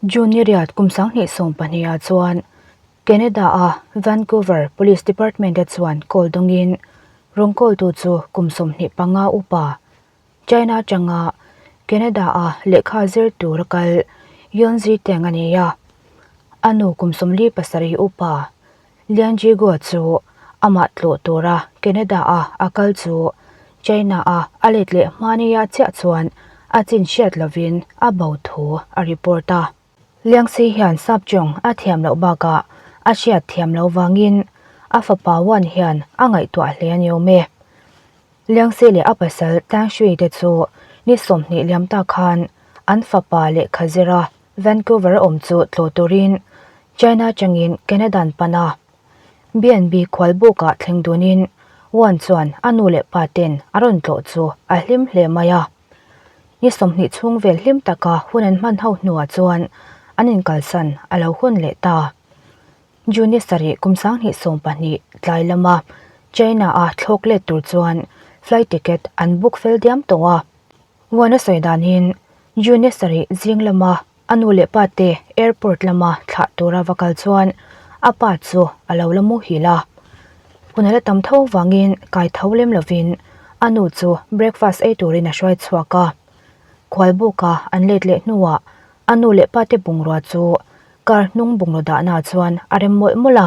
June ni riat kum 2012 ah chuan Canada-a Vancouver Police Department-te chuan call dawngin rawn call-tu chu kum 25 upa China atanga Canada-a lehkha zir tura kal Yun Ziteng a ni a. A nu kum 47 upa Lian Jiguo chu amah tlawh tura Canada-a a kal chu China-a a let leh hmania chiah chuan a chin hriat lovin a bo thu a report a. Liangsi hian Sapchawng a thiam loh bakah a hriat thiam loh vangin a fapa Wan hian a ngaihtuah hle a ni awm e. Liangsi leh a pasal Tang Shui te chu ni 20 liam ta khan an fapa lehkha zira Vancouver a awm chu tlawh turin China atangin Canada an pan a. BNB khualbukah thleng dunin Wan chuan a nu leh pa ten a rawn tlawh chu a hlim hle mai a. Ni 20 chhung vel hlim taka hun an hman ho hnuah chuan an inkalsan a lo hun leh ta. June ni 7 kum 2012 tlai lama China-a thlawk let tur chuan flight ticket an book fel diam tawh a. Wan a sawi danin June ni 7 zing lama a nu leh pa te airport lama thlah tura va kal chuan a pa chu a lo la muhil a. Hun a la tam tho vangin kai tho lem lovin a nu chu breakfast ei turin a hruai chhuak a. Khualbuka an let leh hnuah a nu leh pa te bungrua chu car hnung bungraw dahnaah chuan a rem mawlh mawlh a.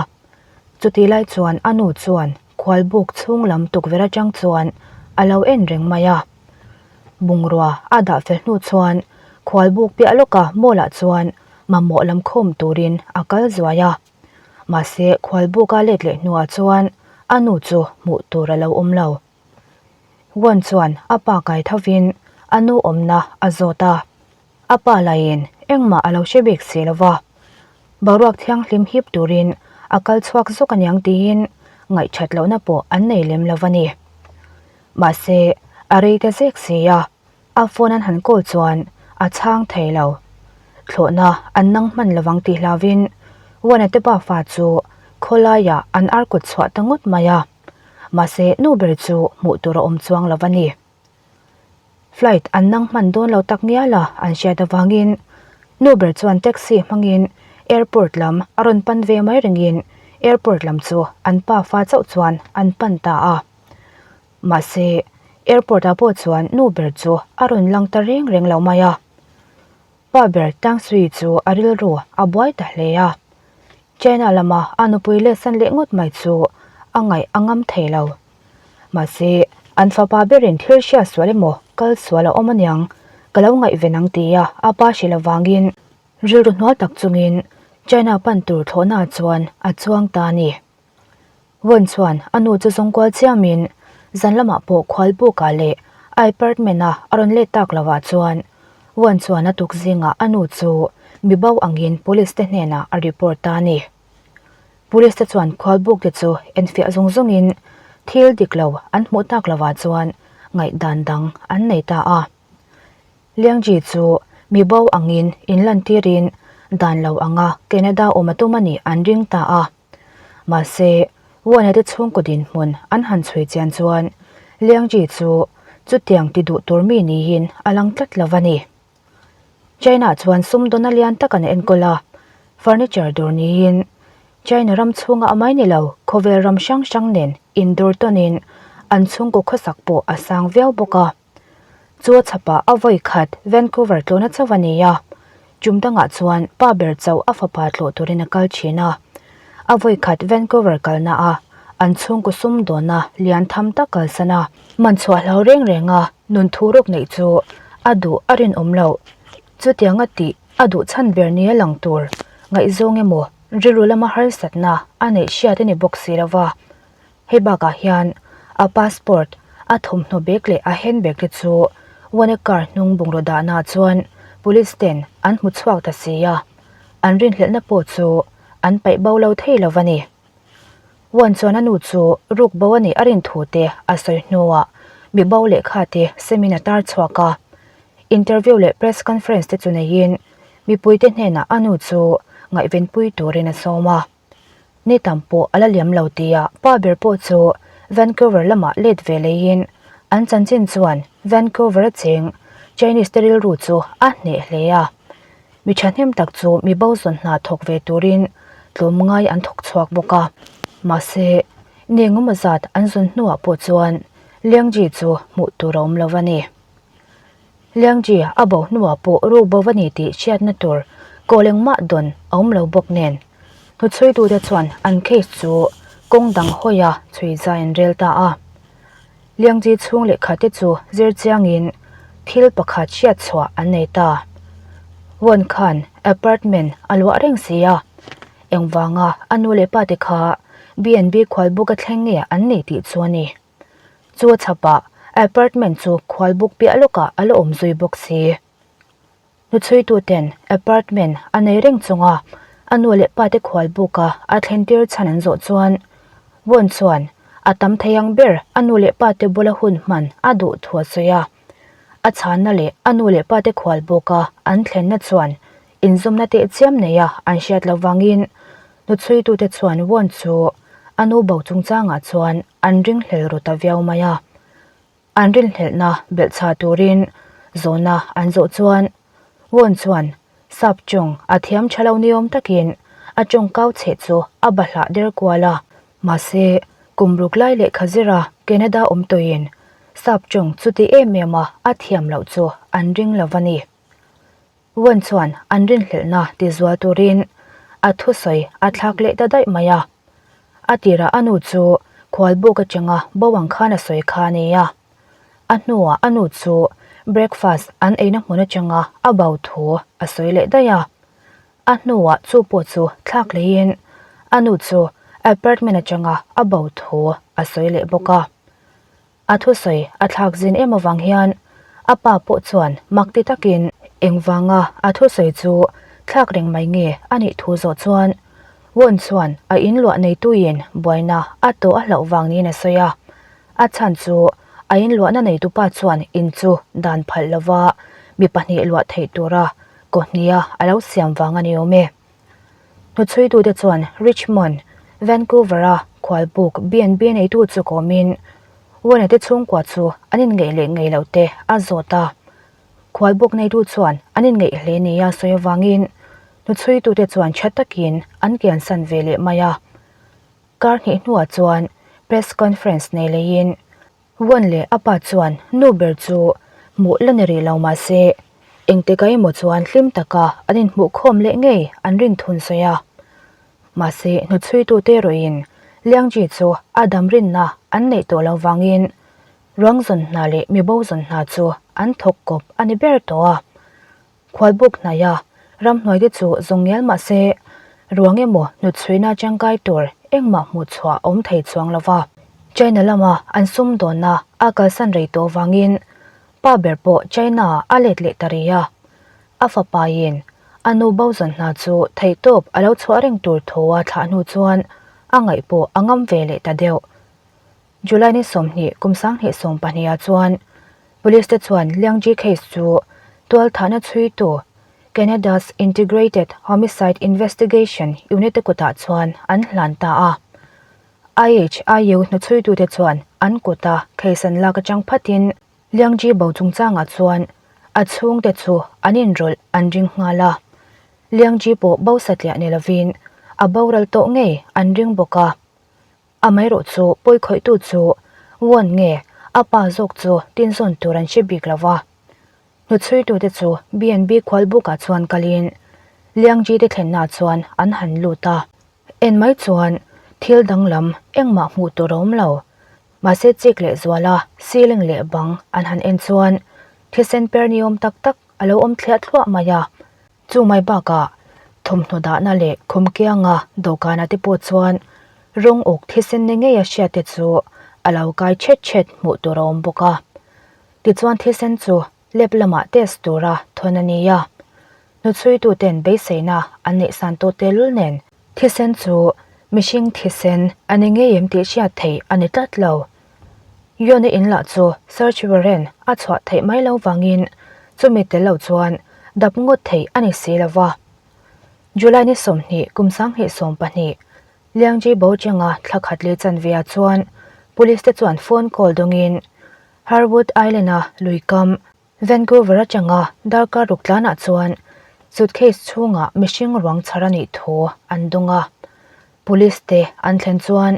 Chutih lai chuan a nu chuan khualbuk chhung lam tukverh atang chuan a lo en reng mai a. Bungrua a dah fel hnu chuan khualbuk piah lawka mall ah chuan mamawh lam khawm turin a kal zuai a. Mahse khualbuk a let leh hnuah chuan a nu chu hmuh tur a lo awm lo. Wan chuan a pa kai thovin a nu awmna a zawt a. A pa laiin engmah a lo hre bik si lo va. Boruak thianghlim hip turin a kal chhuak zawk aniang tiin ngaihthat lohna pawh an nei lem lo a ni. Mahse a rei ta zek si a, a phone an han call chuan a chhang thei lo. Thlawhna an nang hman lovang tih hlauvin Wana te pafa chu khawlaiah an ar kut chhuah ta ngawt mai a. Mahse nu ber chu hmuh tur a awm chuang lo a ni. Flight an nang hman dawn lo tak ngial a an hriat avangin nu ber chuan taxi hmangin airport lam a rawn pan ve mai ringin airport lam chu an pafa chauh chuan an pan ta a. Mahse airport ah pawh chuan nu ber chu a rawn lang ta reng reng lo mai a. Pa ber Tang Sui chu a rilru a buai ta hle a. China lama a nupui lehsan leh ngawt mai chu a ngaih a ngam thei lo. Mahse an fapa berin thil hriat sual emaw kal sual a awm aniang ka lo ngaihven ang tia a pa hrilh avangin rilru hnual tak chungin China pan tur thlawhnaah chuan a chuang ta a ni. Vawn chuan a nu chu zawng kual chiamin zan lamah pawh khual bukah leh a apartment-a a rawn let tak lovah chuan Vawn chuan a tuk zingah a nu chu mi bo angin police te hnenah a report ta a ni. Police te chuan khual buk te chu enfiah zawng zawngin thil dik lo an hmuh tak lovah chuan ngaihdan dang an nei ta a. Liangji chu mi bo angin inlantirin dan lo anga Canada awm a tum a nih an ring ta a. Mahse, Wana te chhungkaw dinhmun an han chhui chian chuan Liangji chu chutiang ti duh tur mi niin a lang tlat lo a ni. China chuan sumdawn a lian tak an enkawl a, furniture dawr niin China ram chhunga a mai ni lo khawvel ram hrang hrang nen indawr tawnin an chhungkaw khawsak pawh a sang viau bawk a. Chu a chhapah a vawi khat Vancouver tlawhna chauh a ni a, tum dangah chuan pa ber chauh a fapa tlawh turin a kal thin a. A vawi khat Vancouver kalna a an chhungkaw sumdawnna lian tham tak kalsan a, man chhuah hlau reng reng a nun thu ruk neih chu a duh a rinawm loh. Chutianga tih a duh chhan ber nia lang tur ngaihzawng emaw rilru lama harsatna a neih hriat a ni bawk si lova. Hei bakah hian a passport, a thawmhnaw bag leh a handbag te chu Wana car hnung bungraw dahnaah chuan police ten an hmu chhuak ta si a, an rinhlelhna pawh chu an paih bo lo thei lo a ni. Wan chuan a nu chu ruk bo a nih a rin thu te a sawi hnuah mi bo lehkha te semin a tar chhuak a, interview leh press conference te chu neiin mipuite hnenah a nu chu ngaihvenpui turin a sawm a. Ni tam pawh a la liam lo tia pa ber pawh chu Vancouver lamah let ve leiin an chanchin chuan Vancouver a cheng Chinese te rilru chu a hneh hle a. Mi thahnem tak chu mi bo zawn hna thawk ve turin tlawmngai an thawk chhuak bawk a. Mahse, ni engemaw zat an zawn hnuah pawh chuan Liangji chu hmuh tur a awm lo a ni. Liangji a bo hnuah pawh ruk bo a ni tih hriatna tur kawl engmah dawn a awm lo bawk nen, hnuchhuitute chuan an case chu kawng dang hawia chhui zai an rel ta a. Liangji chhung lehkha te chu zir chiangin thil pakhat hriat chhuah an nei ta. Won khan apartment a luah reng si a, engvanga a nu leh pa te kha BNB khualbuk a thleng nge an nei tih chu a ni. Chu a chhapah apartment chu khualbuk piah lawkah a la awm zui bawk si. Hnuchhuituten apartment a nei reng chunga a nu leh pate khual buka a thlen tir chhan an zawh chuan Won chuan a tam thei ang ber a nu leh pate bula hun hman a duh thu a sawi a. A chhanna leh a nu leh pate khual buka an thlenna chuan inzawmna tehchiam neia an hriat loh vangin hnuchhuitute chuan Won chu a nu bo chungchangah chuan an ringhlel ru ta viau mai a. An rinhlelhna belhchhah turin zawhna an zawh chuan Won chuan sap tawng a thiam tha lo niawm takin a tawng kau cheh chu a bahlah der kual a. Mahse, kum ruk lai lehkha zira Canada awm tawhin sap tawng chuti em em a a thiam loh chu an ring lo va ni. Won chuan an rinhlelhna tizual turin a thusawi a thlak leh ta daih mai a. A tirah a nu chu khualbuk atanga bo ang khan a sawi kha a ni a. A hnuah a nu chu breakfast an eina hmun atanga a bo thu a sawi leh daih a. A hnuah chu pawh chu thlak leiin a nu chu apartment atanga a bo thu a sawi leh bawk a. A thusawi a thlak zin em avang hian a pa pawh chuan mak ti takin engvanga a thusawi chu thlak reng mai nge a nih thu zawh chuan Won chuan a in luah neituin buaina a tawh a hlauh vang niin a sawi a. A chhan chu a in luahna neitupa chuan in chu dan phalh lova mi pahnih luah theih tura kawhnia a lo siam vang a ni awm e. Hnuchhuitute chuan Richmond, Vancouver-a khualbuk BNB neitu chu kawmin Wayne-a te chhungkua chu an inngeih leh ngei loh te a zawt a. Khualbuk neitu chuan an inngeih hle nia sawi avangin hnuchhuitute chuan tha takin an kiansan ve leh mai a. Kar hnih hnuah chuan press conference nei leiin Won leh a pa chuan nu ber chu hmuh la ni rih lo mah se, engtikah emaw chuan hlim taka an inhmuh khawm leh ngei an rin thun sawi a. Mahse, hnuchhuitute erawhin Liangji chu a dam rinna an neih tawh lo vangin ruang zawn hna leh mibo zawn hna chu an thawk kawp a ni ber tawh a. Khualbuk hnaia ramhnuai te chu zawng ngial mah se, ruang emaw hnutchhuina tangkai tur engmah hmuh chhuah a awm thei chuang lo va. China lama an sumdawnna a kalsan rei tawh vangin pa ber pawh China a let leh ta rih a. A fapain a nu bo zawn hna chu theihtawp a lo chhuah reng tur thaw a thlah hnu chuan a ngaih pawh a ngam ve leh ta deuh. July ni 20 kum 2020 ah chuan Police te chuan Liangji case chu tualthahna chhuitu Canada's Integrated Homicide Investigation Unit te kutah chuan an hlan ta a. IHIU hnuchhuitute chuan an kuta case an lak atang phatin Liangji bo chungchangah chuan a chhungte chu an inrawlh an ring nghal a. Liangji pawh bo satliah ni lovin a boral tawh ngei an ring bawk a. Amaherawh chu pawikhawihtu chu Won nge a pa zawk chu tinzawn tur an hre bik lo va. Hnuchhuitute chu BNB khualbukah chuan kalin Liangji te thlennaah chuan an han lut a. En mai chuan thil danglam engmah hmuh tur a awm lo. Mahse chik leh zuala ceiling leh bang an han en chuan thisen per ni awm tak tak a lo awm thliah thluah mai a. Chu mai bakah thawmhnaw dahna leh khum kianga dawhkanah te pawh chuan rawng uk thisen ni ngeia hriat te chu a lo kai thet thet hmuh tur a awm bawk a. Tichuan thisen chu lab lamah test tura thawn a ni a. Hnuchhuituten beiseina an neih san tawh tehlul nen thisen chu mihring thisen a ni ngei em tih hriat theih a ni tlat lo. Yona in lah chu search warrant a chhuah theih mai lo vangin chumi tel lo chuan dap ngawt theih a ni si lo va. July ni 20 kum 2020 Liangji Bocheng-a thla khat leh chanve ah chuan police te chuan phone call dawngin Harwood Island-a lui kam Vancouver atanga darkar ruk tlanah chuan. Suitcase chhungah mihring ruang chhar a nih thu an dawng a. Police te an thlen chuan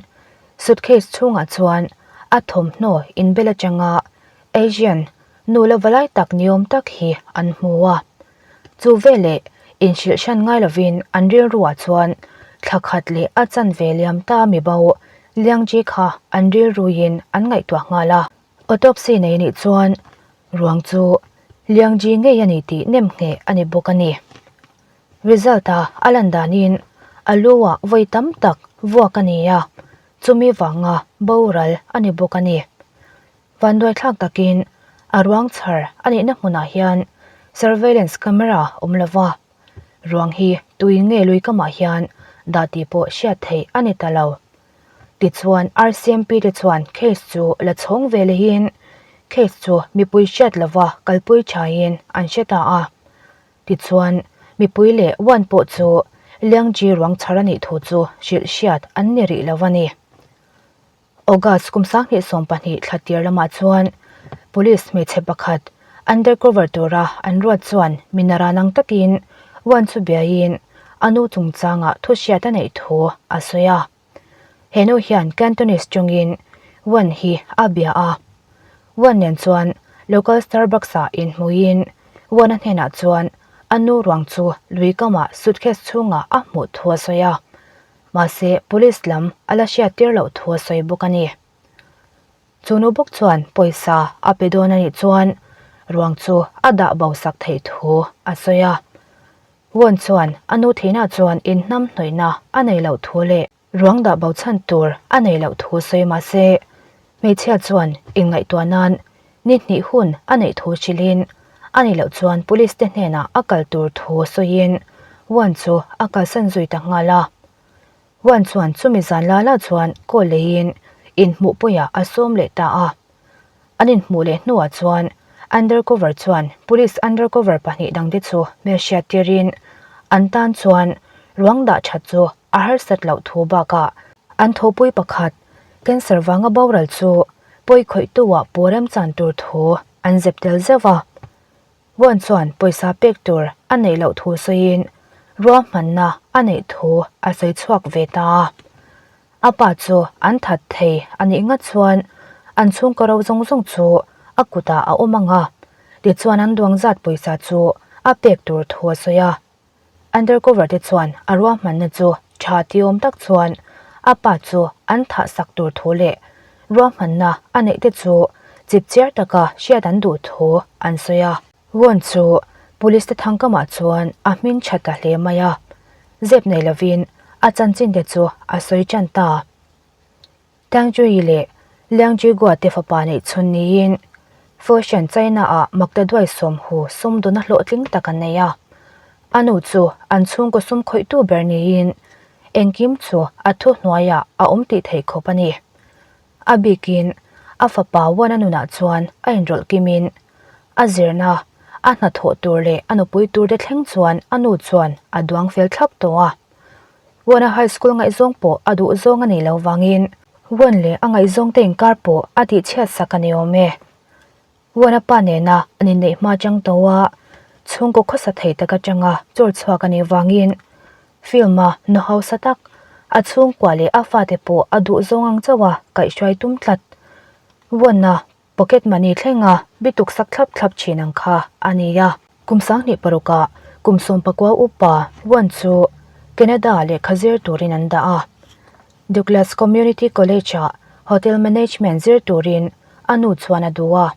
suitcase chhungah chuan a thawmhnaw inbel atanga Asian nu la valai tak niawm tak hi an hmu a. Chu veleh inhrilh hran ngai lovin an rilruah chuan thla khat leh a chanve liam ta mi bo Liangji kha an rilruin an ngaihtuah nghal a. Autopsy nei nih chuan ruang chu Liangji ngei a ni tih nem ngheh a ni bawk a ni. Result a a lan danin a lu ah vawi tam tak vuak a ni a, chumi vanga boral a ni bawk a ni. Vanduaithlak takin a ruang chhar a nihna hmunah hian surveillance camera awm lo va, ruang hi tui nge lui kamah hian dah tih pawh hriat theih a ni ta lo. Tichuan RCMP te chuan case chu la chhawng ve lehin case chu mipui hriat lova kalpui thain an hre ta a. Tichuan, mipui leh Wan pawh chu Liangji ruang chhar a nih thu chu hrilh hriat an ni rih lo a ni. August kum 2012 thla tir lamah chuan Police hmeichhe pakhat undercover tura an ruat chuan minara nang takin Wan chu biaiin a nu chungchangah thu hriat a neih thu a sawi a. He nu hian Cantonese chungin Wan hi a bia a. Wan nen chuan local Starbucks ah inhmuiin Wan-a hnenah chuan a nu ruang chu lui kamah suitcase chhungah a hmuh thu a sawi a. Mahse, police lam a la hriat tir loh thu a sawi bawk a ni. Chu nu bawk chuan pawisa a pe dawn a nih chuan ruang chu a dah bo sak theih thu a sawi a. Won chuan a nu thihna chuan inhnam hnawihna a nei loh thu leh ruang dah bo chhan tur a nei loh thu sawi mah se, hmeichhia chuan inngaihtuah nan ni hnih hun a neih thu hrilhin a nih loh chuan police te hnenah a kal tur thu sawiin Won chu a kalsan zui ta nghal a. Won chuan chumi zan la la chuan call leiin inhmuhpuiah a sawm leh ta a. An inhmuh leh hnuah chuan undercover chuan police undercover pahnih dangte chu hmelhriat tirin an tan chuan ruang dah that chu a harsat loh thu bakah an thawhpui pakhat cancer vanga boral chu pawi khawihtuah pawh remchan tur thu an zep tel zeuh a. Wan chuan pawisa pek tur a neih loh thu sawiin ruahmanna a neih thu a sawi chhuak ve ta a. A pa chu an that thei a nih ngat chuan an chhungkaw ro zawng zawng chu a kutah a awm ang a, tichuan an duang zat pawisa chu a pek tur thu a sawi a. Undercover te chuan a ruahmanna chu tha tiawm tak chuan a pa chu an thah sak tur thu leh ruahmanna a neih te chu chipchiar taka hriat an duh thu an sawi a. Ron chu police te thangkamah chuan a hming tha ta hle mai a. Zep nei lovin a chanchin te chu a sawi tan ta. Tang Zhuyi leh Liang Zhigua te fapa neih chhun niin Foshan China ah Maktaduai sawmhu sumdawna hlawhtling tak an nei a. A nu chu an chhungkaw sum khawihtu ber niin engkim chu a thuhnuaiah a awm tih theih khawp a ni. A bikin a fapa Wana nunah chuan a inrawlh kimin a zirna, a hnathawh tur leh a nupui tur te thleng chuan a nu chuan a duang fel thlap tawh a. Wana high school ngaihzawng pawh a duh zawng a nih loh vangin Wan leh a ngaihzawng te inkar pawh a tihchhiat sak a ni awm e. Wana pa nena an inneih hma chang tawh a, chhungkaw khawsa thei tak atanga chawr chhuak a nih vangin Film-a nu hausa tak, a chhungkua leh a fate pawh a duh zawng ang chauh a kaihhruai tum tlat. Wana pocket money thlenga bituk sak thlap thlap thin ang kha a ni a. Kum 26 ah kum 19 upa Wan chu Canada lehkha zir turin an dah a. Douglas Community College-ah Hotel Management zir turin a nu chuan a duh a.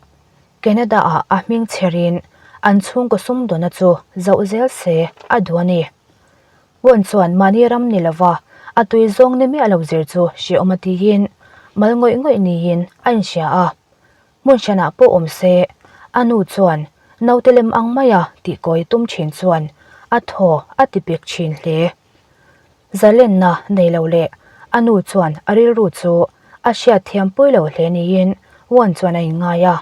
Canada-ah a hming chherin an chhungkaw sumdawna chu zauh zel se a duh a ni. Wan chuan mahni ram ni lova a tui zawng ni miah lo zir chu hrehawm a tiin mal ngawih ngawih niin a inhria a. Hmun hranah pawh awm se, a nu chuan naute lem ang maia tihkawi tum thin chuan a thaw a ti pek thin hle. Zalenna nei lo leh a nu chuan a rilru chu a hriat thiam pui lo hle niin Wan chuan a inngai a.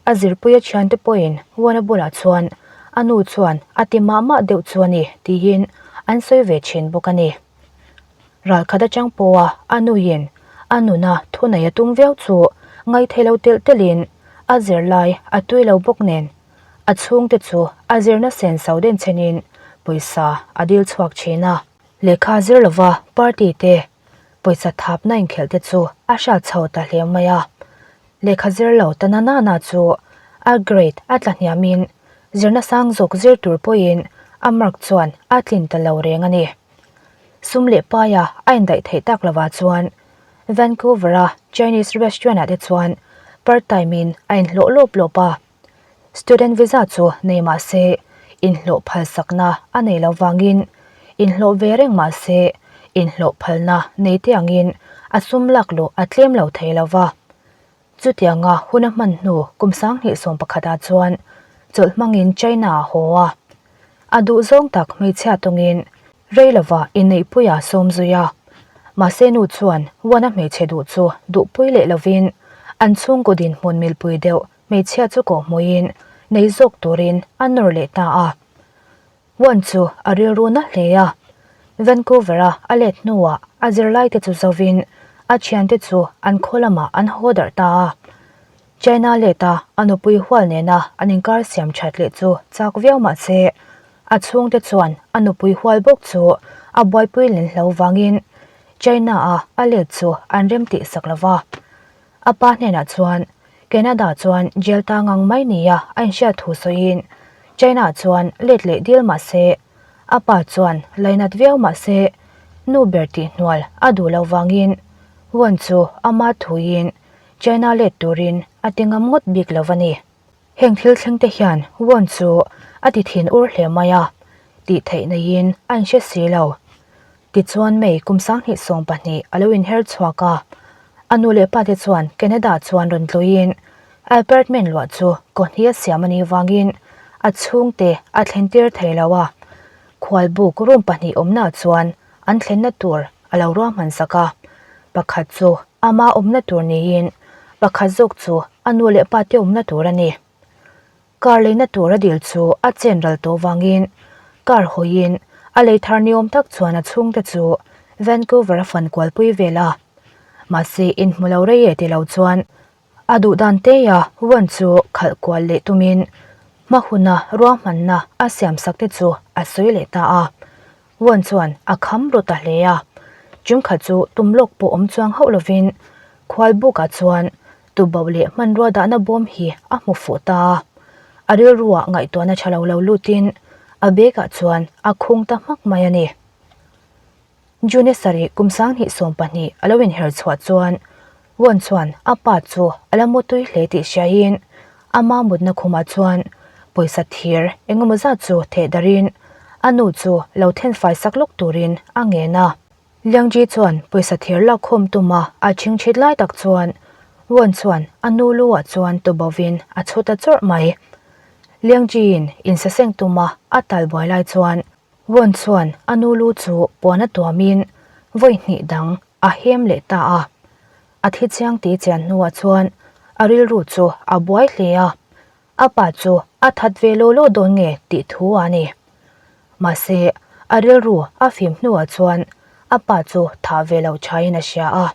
A zirpuia thiante pawhin Wana bulah chuan a nu chuan a ti mah mah deuh chu a ni tiin an sawi ve thin bawk a ni. Ralkhat atang pawha a nuin a nuna thunei a tum viau chu ngaithei lo telh telhin a zirlai a tui lo bawk nen. A chhungte chu a zirna senso denchhenin pawisa a dil chhuak thin a. Lehkha zir lova party te pawisa thapna inkhelh te chu a hriat chho ta hle mai a. Lehkha zir lo ta na na na chu a grade a tla hniamin zirna sang zawk zir tur pawhin a mark chuan a tlin ta lo reng a ni. Sum leh paia a indaih theih tak lovah chuan Vancouver-a Chinese restaurant-ah te chuan part time-in a inhlawh lawp lawp a. Student visa chu nei mah se inhlawh phalsakna a nei lo vangin inhlawh ve reng mah se inhlawh phalna nei te angin a sum lak luh a tlem lo thei lo va. Chutianga hun a hman hnu kum 2011 ah chuan chawlh hmangin China a haw a. A duhzawng tak hmeichhia tawngin rei lova inneihpui a sawm zui a. Mahse nu chuan Wana hmeichhe duh chu duhpui leh lovin an chhungkaw dinhmun milpui deuh hmeichhia chu kawhhmuhin nei zawk turin a nawr leh ta a. Wan chu a rilru na hle a. Vancouver-a a let hnuah a zirlaite chu zovin a thiante chu an khaw lamah an haw darh ta a. China leta a nupui hual nena an inkar siam that leh chu chak viau mah se, a chhungte chuan a nupui hual bawk chu a buaipui len hlo vangin China-a a let chu an remtih sak lo va. A pa hnenah chuan Canada chuan jail ta ngang mai nia a inhriat thu sawiin China chuan let leh dil mah se, a pa chuan lainat viau mah se nu ber tihhnual a duh loh vangin Won chu ama thuiin China let turin a ti ngam ngawt bik lo a ni. Heng thil thleng te hian Won chu a ti thin ur hle mai a, tih theih neiin a inhre si lo. Tichuan May kum 2020 a lo inher chhuak a, a nu leh pa te chuan Canada chuan rawn tluiin apartment luah chu kawhni a siam a nih vangin a chhungte a thlentir thei lo a, khualbuk room pahnih awmnaah chuan an thlenna tur a lo ruahman sak a, pakhat chu ama awmna tur niin pakhat zawk chu a nu leh pa te awmna tur a ni. Car leina tur a dil chu a chen ral tawh vangin car hawiin a lei thar ni awm tak chuan a chhungte chu Vancouver a fan kualpui vel a. Mahse inhmu lo rei e ti lo chuan a duh dan teia Wan chu khalh kual leh tumin hma huna ruahmanna a siamsak te chu a sawi leh ta a. Wan chuan a kham ru ta hle a, chungkhat chu tum lawk pawh awm chuang hauh lovin khual bukah chuan tubauh leh hmanrua dahna bawm hi a hmu fuh ta a. A rilruah ngaihtuahna tha lo lo lutin a bag ah chuan a khung ta hmak mai a ni. June sarih kum 2020 a lo inher chhuah chuan Won chuan a pa chu a la mutui hle tih hriaiin ama mutna khumah chuan pawisa thir engemaw zat chu theh darin a nu chu lo thenfai sak lawk turin a ngen a. Liangji chuan pawisa thir lakkhawm tuma a chhingchhit lai tak chuan Won chuan a nu lu ah chuan tubovin a chhu ta chawrh mai. Liangjiin insaseng tuma a talbuai lai chuan Won chuan a nu lu chu puan a tuamin vawi hnih dang a hem leh ta a. A thi chiang ti chian hnuah chuan a rilru chu a buai hle a, a pa chu a that ve law law dawn nge tih thu a ni. Mahse, a rilru a fim hnuah chuan a pa chu thah ve lo thain a hria a.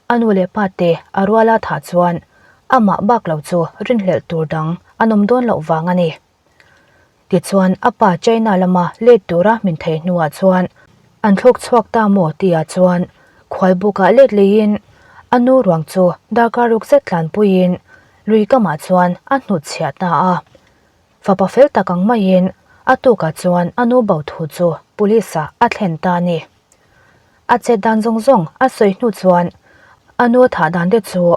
A nu leh pa te a ruala thah chuan amah bak lo chu rinhlelh tur dang an awm dawn loh vang a ni. Tichuan a pa China lama let tura min thei hnuah chuan an thlawk chhuak ta maw tihah chuan khualbukah let leiin a nu ruang chu darkar ruk zet tlanpuiin lui kamah chuan a hnutchhiah ta a. Fapa fel tak ang maiin a tukah chuan a nu bo thu chu police ah a thlen ta a ni. A chet dan zawng zawng a sawi hnu chuan a nu a thah dan te chu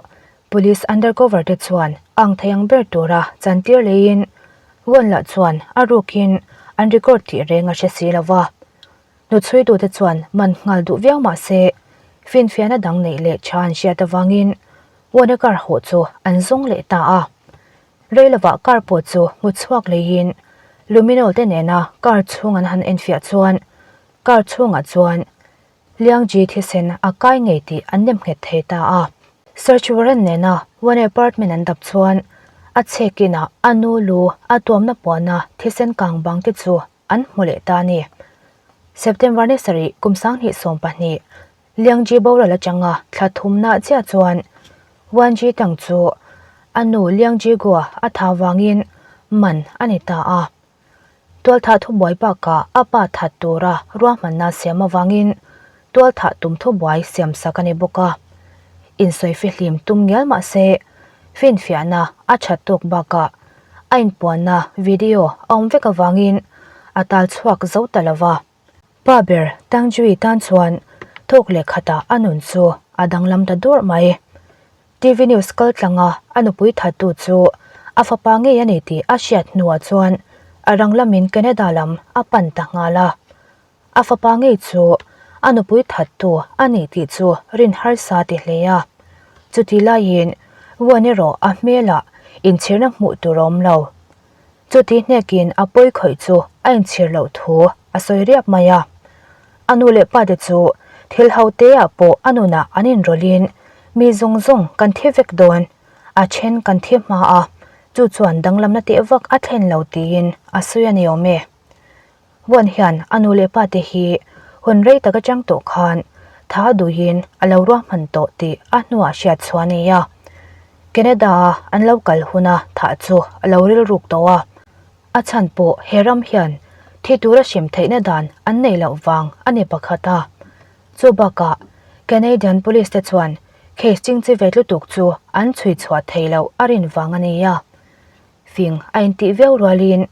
Police undercover te chuan ang thei ang ber tura chantir leiin Won lah chuan a rukin an record tih reng a hre si lo va. Hnuchhuitute chuan man nghal duh viau mah se finfiahna dang neih leh tha an hriat avangin Won-a car hawh chu an zawng leh ta a. Rei lovah car pawh chu hmu chhuak leiin luminol te nena car chhung an han enfiah chuan car chhungah chuan Liangji thisen a kai ngei tih an nemnghet thei ta a. Search warrant nena one apartment an dap chuan a chhek inah a nu lu a tuamna puana thisen kang bang te chu an hmu leh ta a ni. September ni sarih kum 2020 Liangji boral atanga thla thumna chiah chuan Wanji Tang chu a nu Liangji Gua a tha vangin. man a ni ta a. Tualthah thubuai bakah a pa that tura ruahmanna siam avangin tualthah tum thubuai siamsak a ni bawk a. Insawi fihlim tum ngial mah se finfiahna a that tawk bakah a inpuanna video a awm vek avangin a tal chhuak zo ta lo va. Pa ber Tang Jui tan chuan thawk leh khatah a nun chu a danglam ta dawrh mai. TV news kal tlanga a nupui thattu chu a fapa ngei a ni tih a hriat hnuah chuan a rang lamin Canada lam a pan ta nghal a. A fapa ngei chu a nupui thattu a ni tih chu rin harsa ti hle a. Chutih laiin Wan erawh a hmelah inchhirna hmuh tur a awm lo. Chuti hnekin a pawi khawih chu a inchhir loh thu a sawi riap mai a. A nu leh pate chu thil ho teah pawh a nunah an inrawlhin mi zawng zawng kan thi vek dawn, a then kan thi hma a, chu chuan danglamna teh vak a thlen lo tiin a sawi a ni awm e. Huan hian a nu leh pate hi hun rei tak atang tawh khan tha duhin a lo ruahman tawh tih a hnuah hriat chhuah a ni a. Canada-a an lo kal huna thah chu a lo rilruk tawh a, a chhan pawh he ram hian thi tura hrim theihna dan an neih loh vang a ni pakhat a. Chu bakah Canadian Police te chuan case chingchi ve lutuk chu an chhui chhuah theih loh a rin vang a ni a. Fing a intih viau rualin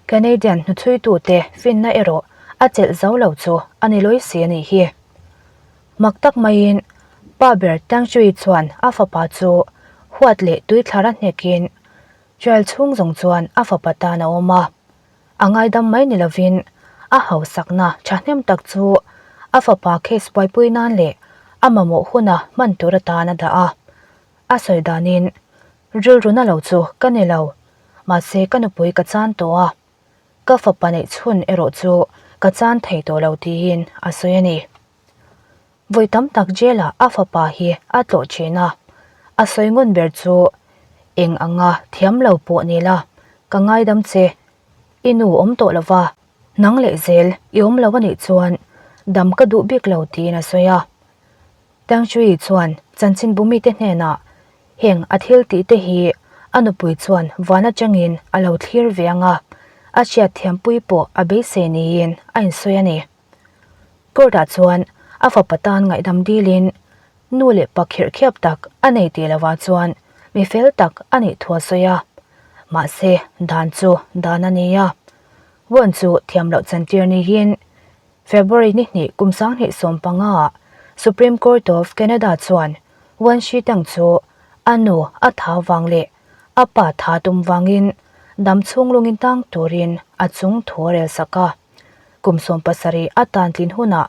Canadian hnuchhuitute finna erawh a chelh zo lo chu a ni lawi si a nih hi. Mak tak maiin pa ber Tang Shui chuan a fapa chu huat leh tuithlar a hnekin trial chhung zawng chuan a fapa tan a awm a. A ngaidam mai ni lovin a hausakna thahnem tak chu a fapa case buaipui nan leh a mamawh huna hman tur atan a dah a. A sawi danin, Rilru na lo chu ka ni lo, mahse ka nupui ka chan tawh a, ka fapa neih chhun erawh chu ka chan thei tawh lo tiin a sawi a ni. Vawi tam tak jail ah a fapa hi a tlawh thin a, a sawi ngawn ber chu, Eng anga thiam lo pawh ni la, ka ngaidam che, i nu awm tawh lova, nang leh zel i awm lo a nih chuan dam ka duh bik lo tiin a sawi a. Tang Shui chuan chanchinbu mite hnenah heng a thil tih te hi a nupui chuan van atangin a lo thlir ve ang a, a hriatthiampui pawh a beisei niin a insawi a ni. Court-ah chuan a fapa tan ngaihdam dilin nu leh pa khirhkhiap tak a nei tih lovah chuan mi fel tak a nih thu a sawi a, mahse dan chu dan a ni a, Won chu thiam loh chantir niin February ni hnih kum 2015 ah Supreme Court of Canada chuan Wan Shi Tang chu a nu a tha vang leh a pa tha tum vangin dam chhung lungin tang turin a chung thu a rel sak a. Kum 17 a tan tlin hunah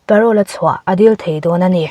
parole a chhuah a dil thei dawn a ni.